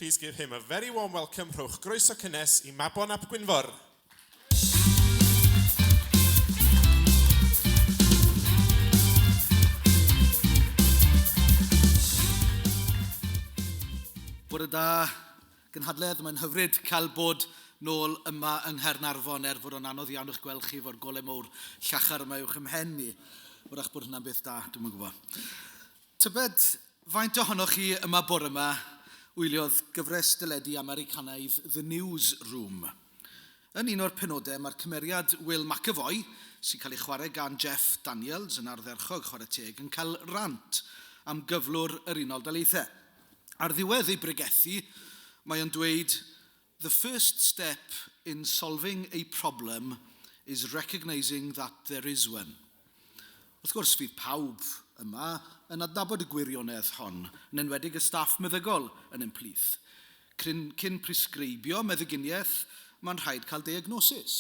Please give him a very warm welcome. Rhowch groeso cynnes i Mabon ap Gwynfor. Bore da, gynhadledd. Mae'n hyfryd cael bod nôl yma yng Nghaernarfon, er fod o'n anodd iawn eich gweld chi fo'r golau mowr llachar yma uwch ym mhen i. Wrach bod hwnna'n beth da, dwi'm yn gwybod. Tybed faint ohonoch chi yma bore yma wyliodd gyfres deledu Americanaidd The Newsroom? Yn un o'r penodau, mae'r cymeriad Will McAvoy, sy'n cael ei chwarae gan Jeff Daniels yn ardderchog, chwarae teg, yn cael rant am gyflwr yr Unol Daleithiau. Ar ddiwedd ei bregethu, mae o'n dweud, The first step in solving a problem is recognising that there is one. Wrth gwrs, fydd pawb yma yn adnabod y gwirionedd hon, yn enwedig y staff meddygol yn ein plith. Cyn, cyn presgribio meddyginiaeth, mae'n rhaid cael diagnosis.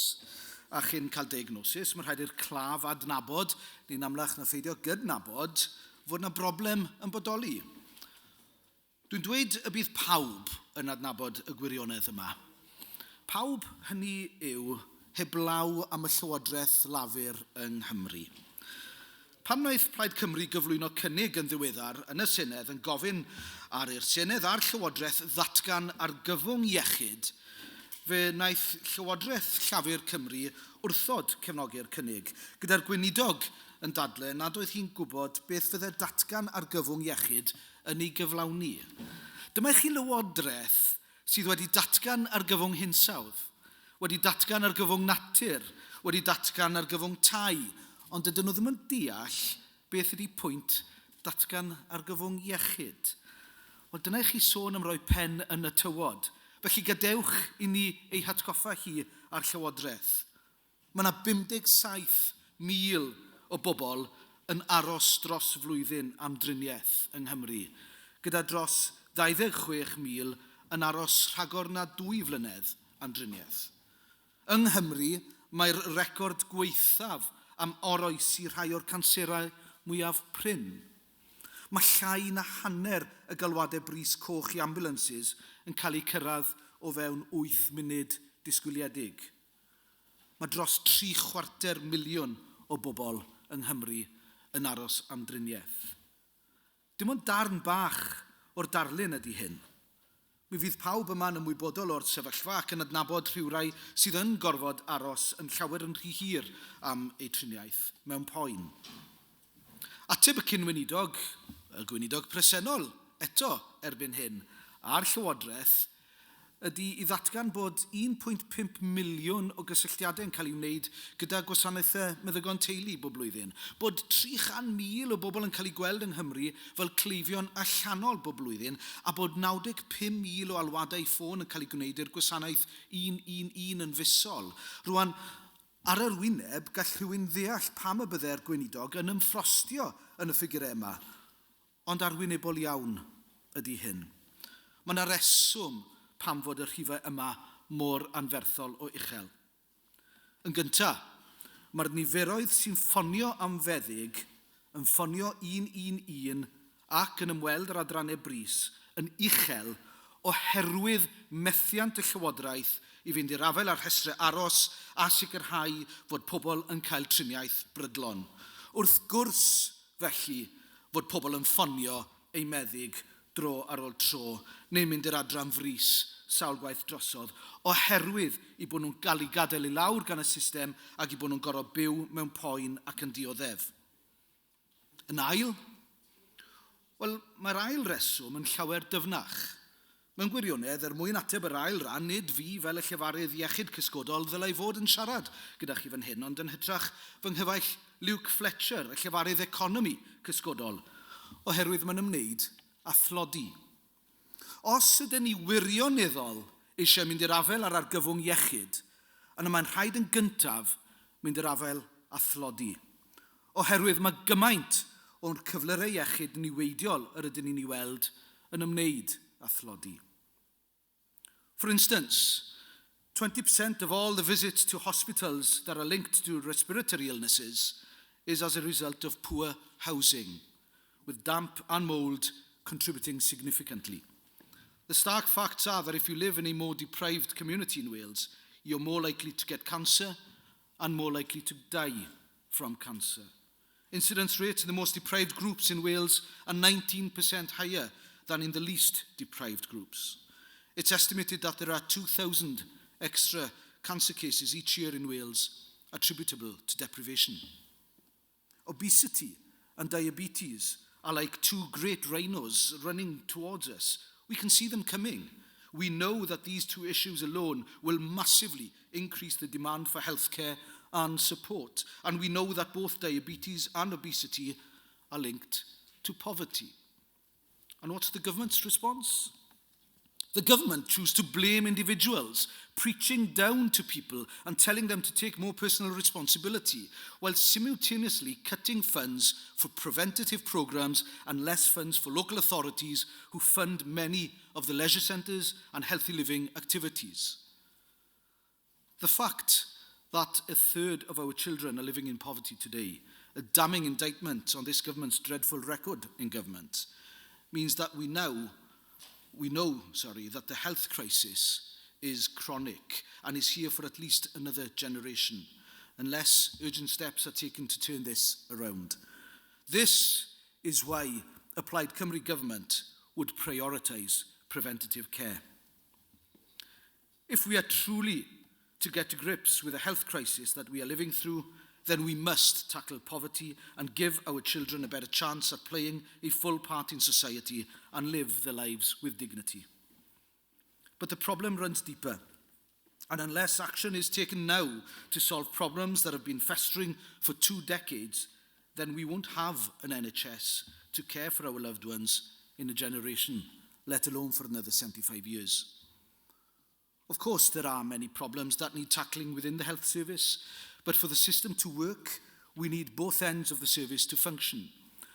A chyn cael diagnosis, mae'n rhaid i'r claf adnabod, neu'n amlach na pheidio gydnabod, fod yna broblem yn bodoli. Dwi'n dweud y bydd pawb yn adnabod y gwirionedd yma. Pawb hynny yw heblaw am y Llywodraeth Lafur yng Nghymru. Pan wnaeth Plaid Cymru gyflwyno cynnig yn ddiweddar yn y Senedd yn gofyn ar i'r Senedd a'r Llywodraeth ddatgan argyfwng iechyd, fe wnaeth Llywodraeth Llafur Cymru wrthod cefnogi'r cynnig, gyda'r gweinidog yn dadle nad oedd hi'n gwybod beth fydde datgan argyfwng iechyd yn ei gyflawni. Dyma i chi lywodraeth sydd wedi datgan argyfwng hinsawdd, wedi datgan argyfwng natur, wedi datgan argyfwng tai, ond dydyn nhw ddim yn deall beth ydy pwynt datgan argyfwng iechyd. Wel, dyna i chi sôn am roi pen yn y tywod. Felly gadewch i ni ei hatgoffa hi a'r Llywodraeth. Mae yna 57,000 o bobl yn aros dros flwyddyn am driniaeth yng Nghymru, gyda dros 26,000 yn aros rhagor na dwy flynedd am driniaeth. Yng Nghymru, mae'r record gwaethaf am oroesi rhai o'r canserau mwyaf prin. Mae llai na hanner y galwadau brys coch i ambiwlansys yn cael eu cyrraedd o fewn wyth munud disgwyliedig. Mae dros 750 miliwn o bobl yng Nghymru yn aros am driniaeth. Dim ond darn bach o'r darlun ydy hyn. Mi fydd pawb yma'n ymwybodol o'r sefyllfa ac yn adnabod rhywrai sydd yn gorfod aros yn llawer yn rhy hir am eu triniaeth mewn poen. Ateb y cyn-weinidog, y gweinidog presennol eto erbyn hyn, a'r Llywodraeth ydy i ddatgan bod 1.5 miliwn o gysylltiadau'n cael ei wneud gyda gwasanaethau meddygon teulu bob blwyddyn, bod 300,000 o bobl yn cael eu gweld yng Nghymru fel cleifion allanol bob blwyddyn, a bod 95,000 o alwadau ffôn yn cael eu gwneud i'r gwasanaeth 111 yn fisol. Rwan, ar yr wyneb, gall rhywun ddeall pam y byddai'r gweinidog yn ymffrostio yn y ffigurau yma, Ond arwynebol iawn ydy hyn. Mae yna reswm pam fod y rhifau yma mor anferthol o uchel. Yn gyntaf, mae'r niferoedd sy'n ffonio am feddyg yn ffonio 111 ac yn ymweld â'r adrannau brys yn uchel oherwydd methiant y Llywodraeth i fynd i'r afael â'r rhestrau aros a sicrhau fod pobl yn cael triniaeth brydlon. Wrth gwrs, felly, fod pobl yn ffonio eu meddyg dro ar ôl tro neu'n mynd i'r adran frys sawl gwaith drosodd oherwydd eu bod nhw'n gael eu gadael i lawr gan y system ac eu bod nhw'n gorfod byw mewn poen ac yn dioddef. Yn ail, wel, mae'r ail reswm yn llawer dyfnach. Mewn gwirionedd, er mwyn ateb yr ail ran, nid fi fel y llefarydd iechyd cysgodol ddylai fod yn siarad gyda chi fan hyn, ond yn hytrach fy nghyfaill Luke Fletcher, y llefarydd economi cysgodol, oherwydd mae'n ymwneud â thlodi. Os ydyn ni wirioneddol eisiau mynd i'r afael â'r argyfwng iechyd, yna mae'n rhaid yn gyntaf mynd i'r afael â thlodi. Oherwydd mae gymaint o'r cyflyrau iechyd niweidiol yr ydyn ni'n ei weld yn ymwneud â thlodi. For instance, 20% of all the visits to hospitals that are linked to respiratory illnesses is as a result of poor housing, with damp and mould contributing significantly. The stark facts are that if you live in a more deprived community in Wales, you're more likely to get cancer and more likely to die from cancer. Incidence rates in the most deprived groups in Wales are 19% higher than in the least deprived groups. It's estimated that there are 2,000 extra cancer cases each year in Wales attributable to deprivation. Obesity and diabetes are like two great rhinos running towards us. We can see them coming. We know that these two issues alone will massively increase the demand for healthcare and support. And we know that both diabetes and obesity are linked to poverty. And what's the government's response? The government choose to blame individuals, preaching down to people and telling them to take more personal responsibility, while simultaneously cutting funds for preventative programmes and less funds for local authorities who fund many of the leisure centres and healthy living activities. The fact that a third of our children are living in poverty today, a damning indictment on this government's dreadful record in government, means that we know, sorry, that the health crisis is chronic and is here for at least another generation, unless urgent steps are taken to turn this around. This is why a Plaid Cymru government would prioritise preventative care. If we are truly to get to grips with the health crisis that we are living through, then we must tackle poverty and give our children a better chance at playing a full part in society and live their lives with dignity. But the problem runs deeper. And unless action is taken now to solve problems that have been festering for 2 decades, then we won't have an NHS to care for our loved ones in a generation, let alone for another 75 years. Of course, there are many problems that need tackling within the health service, but for the system to work, we need both ends of the service to function.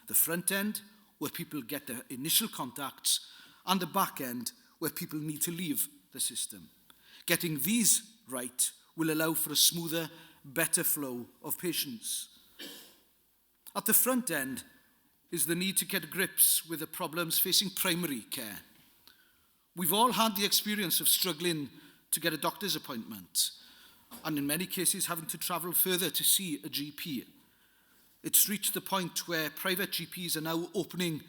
The front end, where people get their initial contacts, and the back end, where people need to leave the system. Getting these right will allow for a smoother, better flow of patients. At the front end is the need to get grips with the problems facing primary care. We've all had the experience of struggling to get a doctor's appointment, and in many cases having to travel further to see a GP. It's reached the point where private GPs are now opening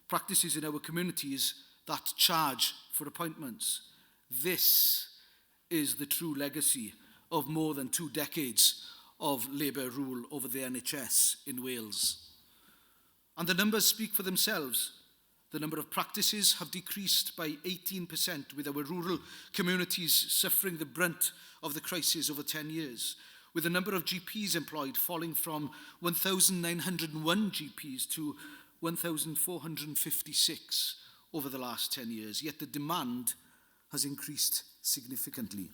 practices in our communities that charge for appointments. This is the true legacy of more than 2 decades of Labour rule over the NHS in Wales. And the numbers speak for themselves. The number of practices have decreased by 18%, with our rural communities suffering the brunt of the crisis over 10 years, with the number of GPs employed falling from 1,901 GPs to 1,456 over the last 10 years. Yet the demand has increased significantly.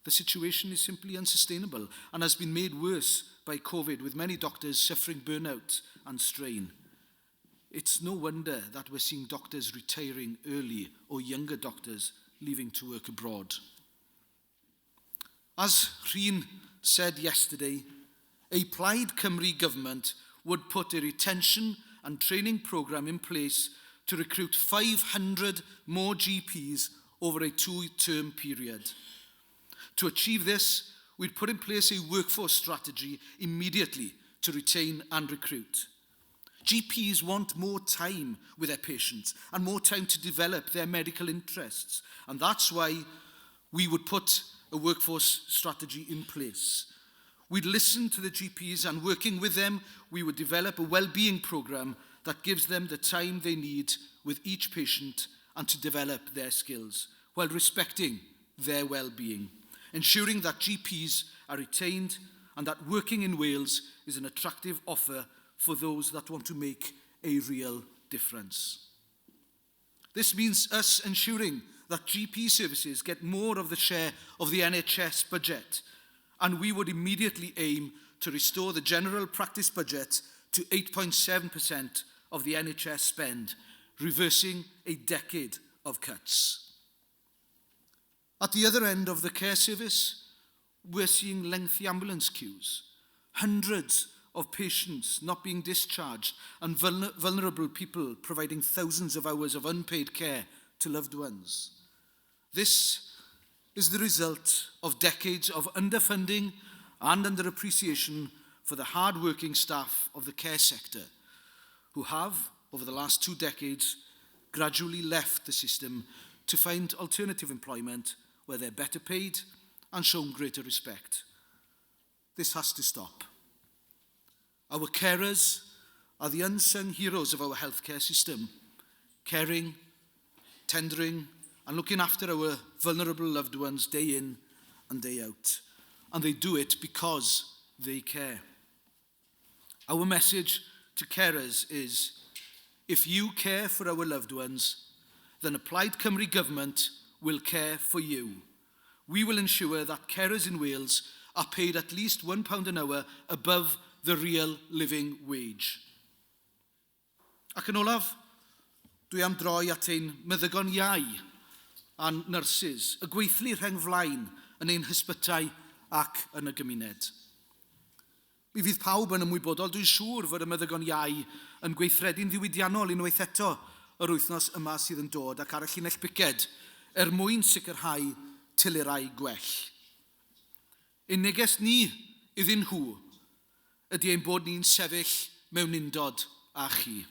The situation is simply unsustainable and has been made worse by COVID, with many doctors suffering burnout and strain. It's no wonder that we're seeing doctors retiring early or younger doctors leaving to work abroad. As Rhun said yesterday, a Plaid Cymru government would put a retention and training programme in place to recruit 500 more GPs over a two-term period. To achieve this, we'd put in place a workforce strategy immediately to retain and recruit. GPs want more time with their patients and more time to develop their medical interests. And that's why we would put a workforce strategy in place. We'd listen to the GPs and, working with them, we would develop a well-being programme that gives them the time they need with each patient and to develop their skills while respecting their well-being, ensuring that GPs are retained and that working in Wales is an attractive offer for those that want to make a real difference. This means us ensuring that GP services get more of the share of the NHS budget, and we would immediately aim to restore the general practice budget to 8.7% of the NHS spend, reversing a decade of cuts. At the other end of the care service, we're seeing lengthy ambulance queues, hundreds of patients not being discharged, and vulnerable people providing thousands of hours of unpaid care to loved ones. This is the result of decades of underfunding and underappreciation for the hard-working staff of the care sector, who have, over the last 2 decades, gradually left the system to find alternative employment where they're better paid and shown greater respect. This has to stop. Our carers are the unsung heroes of our healthcare system, caring, tendering, and looking after our vulnerable loved ones day in and day out. And they do it because they care. Our message to carers is, if you care for our loved ones, then the Plaid Cymru government will care for you. We will ensure that carers in Wales are paid at least £1 an hour above the real living wage. Ac yn olaf, dwi am droi at ein meddygon iau a'n nyrsys, y gweithlu rheng flaen yn ein hysbytai ac yn y gymuned. Mi fydd pawb yn ymwybodol, dwi'n siŵr, fod y meddygon iau yn gweithredu'n ddiwydiannol unwaith eto yr wythnos yma sydd yn dod ac ar y llinell biced er mwyn sicrhau telerau gwell. Ein neges ni iddyn nhw ydy ein bod ni'n sefyll mewn undod â chi.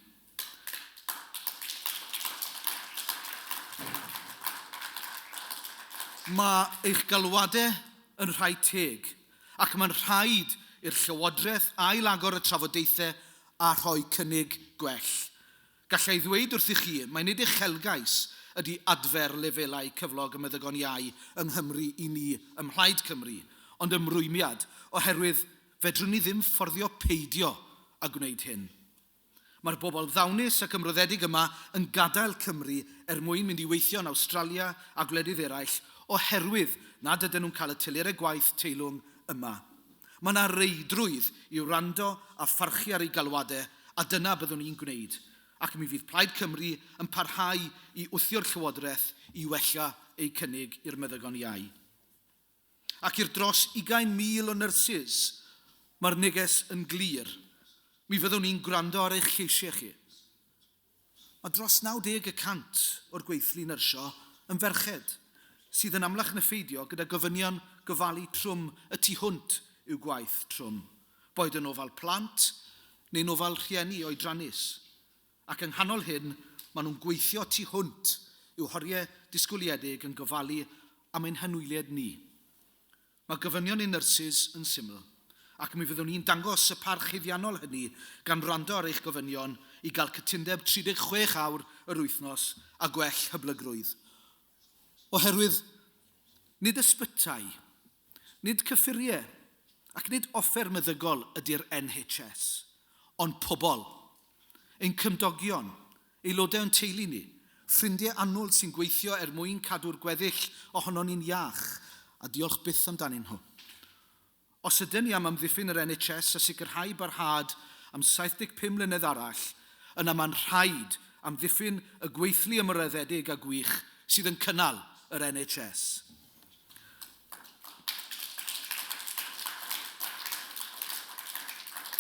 Mae eich galwadau yn rhai teg, ac mae'n rhaid i'r Llywodraeth ail-agor y trafodaethau a rhoi cynnig gwell. Galla i ddweud wrthych chi, mae nid uchelgais ydy adfer lefelau cyflog y meddygon iau yng Nghymru i ni ym Mhlaid Cymru, ond ymrwymiad, oherwydd fedrwn ni ddim fforddio peidio â gwneud hyn. Mae'r bobl ddawnus ac ymroddedig yma yn gadael Cymru er mwyn mynd i weithio yn Awstralia a gwledydd eraill oherwydd nad ydyn nhw'n cael y telerau gwaith teilwng yma. Mae yna reidrwydd i wrando a pharchu ar eu galwadau, a dyna byddwn ni'n gwneud. Ac mi fydd Plaid Cymru yn parhau i wthio'r Llywodraeth i wella eu cynnig i'r meddygon iau. Ac i'r dros 20,000 o nyrsys, mae'r neges yn glir. Mi fyddwn ni'n gwrando ar eich lleisiau chi. Mae dros 90% o'r gweithlu nyrsio yn ferched, sydd yn amlach na pheidio gyda gofynion gofalu trwm y tu hwnt i'w gwaith trwm, boed yn ofal plant neu'n ofal rhieni oedrannus. Ac yng nghanol hyn, maen nhw'n gweithio tu hwnt i'w horiau disgwyliedig yn gofalu am ein hanwyliaid ni. Mae gofynion ein nyrsys yn syml, ac mi fyddwn ni'n dangos y parch haeddiannol hynny gan wrando ar eich gofynion i gael cytundeb 36 awr yr wythnos a gwell hyblygrwydd. Oherwydd nid ysbytai, nid cyffuriau ac nid offer meddygol ydy'r NHS, ond pobl, ein cymdogion, aelodau o'n teulu ni, ffrindiau annwyl sy'n gweithio er mwyn cadw'r gweddill ohonon ni'n iach, a diolch byth amdanyn nhw. Os ydyn ni am amddiffyn yr NHS a sicrhau barhad am 75 mlynedd arall, yna mae'n rhaid amddiffyn y gweithlu ymroddedig a gwych sydd yn cynnal yr NHS.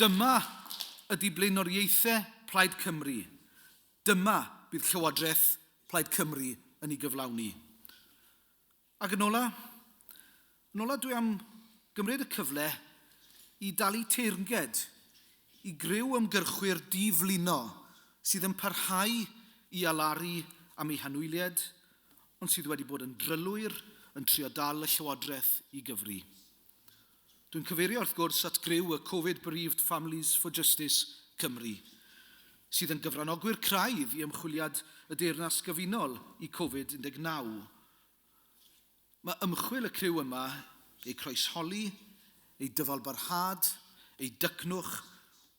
Dyma ydy blaenoriaethau Plaid Cymru. Dyma bydd Llywodraeth Plaid Cymru yn ei gyflawni. Ac yn ola, dwi am gymryd y cyfle i dalu teyrnged i griw ymgyrchwyr diflino sydd yn parhau i alaru am eu hanwyliaid, ond sydd wedi bod yn drylwyr yn trio dal y Llywodraeth i gyfri. Dwi'n cyfeirio wrth gwrs at griw y Covid Bereaved Families for Justice Cymru, sydd yn gyfranogwyr craidd i ymchwiliad y Deyrnas Gyfunol i Covid-19. Mae ymchwil y criw yma, ei croesholi, ei dyfalbarhad, ei dycnwch,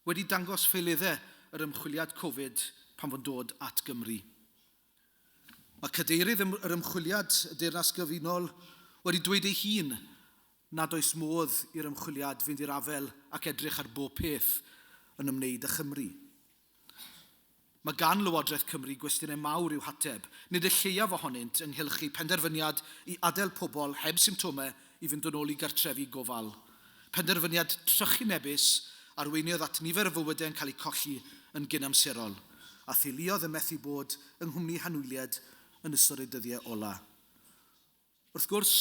wedi dangos ffeilyddau yr ymchwiliad Covid pan fo'n dod at Gymru. Mae cadeirydd yr ymchwiliad y Deyrnas Gyfunol wedi dweud ei hun nad oes modd i'r ymchwiliad fynd i'r afael ac edrych ar bob peth yn ymwneud â Chymru. Mae gan Lywodraeth Cymru gwestiynau mawr i'w hateb, nid y lleiaf ohonynt ynghylch eu penderfyniad i adael pobl heb symptomau i fynd yn ôl i gartrefi gofal. Penderfyniad trychinebus arweiniodd at nifer o fywydau yn cael eu colli yn gynamserol, a theuluoedd yn methu bod yng nghwmni hanwyliaid yn ystod ei dyddiau ola. Wrth gwrs,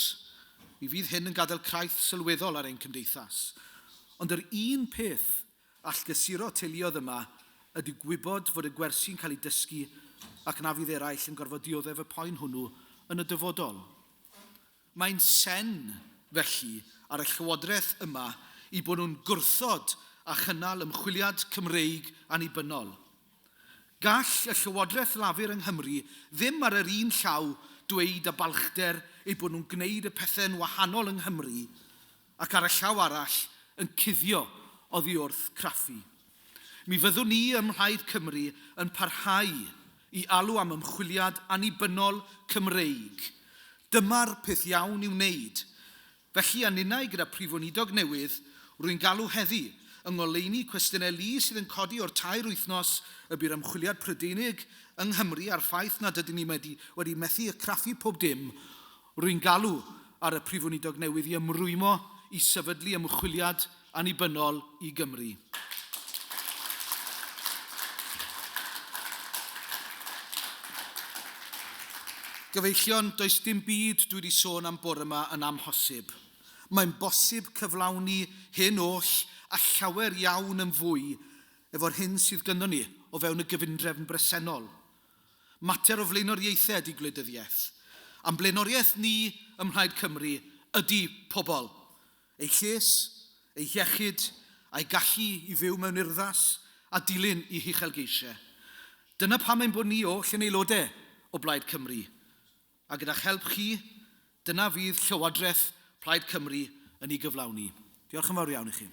mi fydd hyn yn gadael craith sylweddol ar ein cymdeithas. Ond yr un peth all gysuro teuluoedd yma ydy gwybod fod y gwersi'n cael eu dysgu ac na fydd eraill yn gorfod dioddef y poen hwnnw yn y dyfodol. Mae'n sen, felly, ar y llywodraeth yma i bod nhw'n gwrthod a chynnal ymchwiliad Cymreig annibynnol. Gall y Llywodraeth Lafur yng Nghymru ddim ar yr un llaw dweud â balchder eu bod nhw'n gwneud y pethau'n wahanol yng Nghymru ac ar y llaw arall yn cuddio oddi wrth craffu. Mi fyddwn ni ym Mhlaid Cymru yn parhau i alw am ymchwiliad annibynnol Cymreig. Dyma'r peth iawn i'w wneud. Felly, a ninnau gyda Prif Weinidog newydd, rwy'n galw heddi, yng ngoleuni cwestiynau lu sydd yn codi o'r tair wythnos y bu'r ymchwiliad Prydeinig yng Nghymru a'r ffaith nad ydyn ni wedi, wedi methu y craffu pob dim, rwy'n galw ar y Prif Weinidog newydd i ymrwymo i sefydlu ymchwiliad annibynnol i Gymru. Gyfeillion, does dim byd dwi wedi sôn am bore yma yn amhosib. Mae'n bosib cyflawni hyn oll a llawer iawn yn fwy efo'r hyn sydd gynnon ni o fewn y gyfundrefn bresennol. Mater o flaenoriaethau ydy gwleidyddiaeth. A'n blaenoriaeth ni ym Mhlaid Cymru ydy pobl. Eu lles, eu hiechyd, a'u gallu i fyw mewn urddas a dilyn eu huchelgeisiau. Dyna pam ein bod ni oll yn aelodau o Blaid Cymru. A gyda'ch help chi, dyna fydd Llywodraeth Plaid Cymru yn ei gyflawni. Diolch yn fawr iawn i chi.